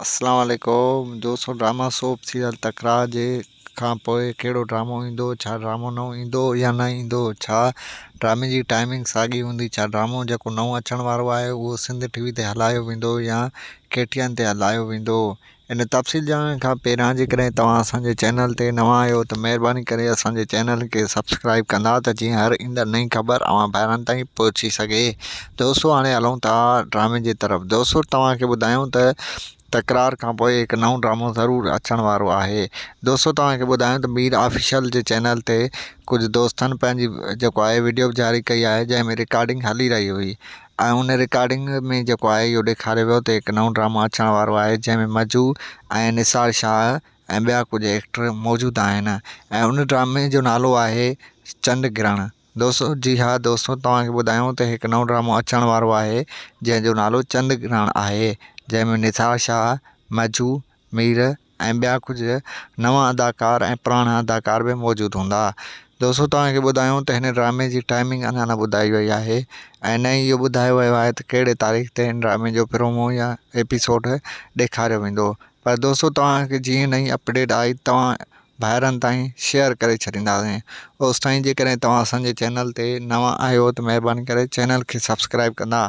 اسلام عليڪم دوستو ڊراما سوپ سيريل تڪرار جي کان پوء ڪهڙو ڊرامو ايندو ڇا ڊرامو نئون ايندو يا نه ايندو ڇا ڊرامي جي ٽائمنگ ساڳي هوندي ڇا ڊرامو جيڪو نئون اچڻ وارو آهي اهو سنڌ ٽي وي تي هلايو ويندو يا ڪي ٽي اين تي هلايو ويندو ان تفصيل ڄاڻڻ کان پهريان جيڪڏهن توهان اسان جي چينل تي نوان آهيو ته مهرباني ڪري اسان جي چينل کي سبسڪرائب ڪندا ته جيئن هر ايندڙ نئين خبر اوهان ڀائرن تائين پهچي سگهي دوستو هاڻي هلون ٿا ڊرامي جي طرف دوستو توهان کي ٻڌايون ته تڪرار کان پوء هڪ نئون ڊرامو ضرور اچڻ وارو آهي دوستو توهان کي ٻڌايون ته مير آفيشل جي چينل تي ڪجهه دوستن پنهنجي جيڪو آهي وڊيو به جاري ڪئي آهي جنهن ۾ رڪارڊنگ هلي رهي هئي ۽ ان رڪارڊنگ ۾ جيڪو آهي اهو ڏيکاريو ويو ته هڪ نئون ڊرامو اچڻ وارو آهي جنهن ۾ مجو ۽ نثار شاهه ۽ ٻيا ڪجهه ايڪٽر موجود آهن ۽ ان ڊرامي جو نالو آهي چنڊ گرهڻ دوستو جي ها دوستو توهان کي ٻڌايون ته هڪ نئون ڊرامو اچڻ وارو آهي جنهن جو نالو چند گرهڻ آهي جنهن ۾ نثار شاهه، مجو مير ۽ ٻيا ڪجهه نوان اداڪار ۽ پراڻا اداڪار به موجود هوندا دوستو توهان کي ٻڌايون ته هن ڊرامي جي ٽائمنگ اڃا نه ٻڌائي وئي آهي ۽ نه ئي اهو ٻڌايو ويو آهي ته ڪهڙي تاريخ تي هن ڊرامي جو پرومو يا ايپيسوڊ ڏيکاريو ويندو پر دوستو توهان کي جيئن نئين اپڊيٽ آئي توهان ڀائرن تائين شيئر ڪري ڇڏينداسين اوستائين جيڪڏهن توهان اسان جي چينل تي نوان آهيو ته مهرباني ڪري چينل کي سبسڪرائب ڪندا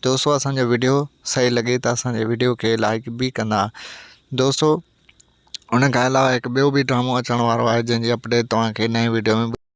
دوستو اسان جو وڊيو صحيح لڳي ته اسان جي وڊيو کي لائڪ به ڪندا دوستو ان کان علاوه هڪ ٻيو به ڊرامو اچڻ وارو آهي جنهن جي اپڊيٽ توهان کي نئين وڊيو ۾.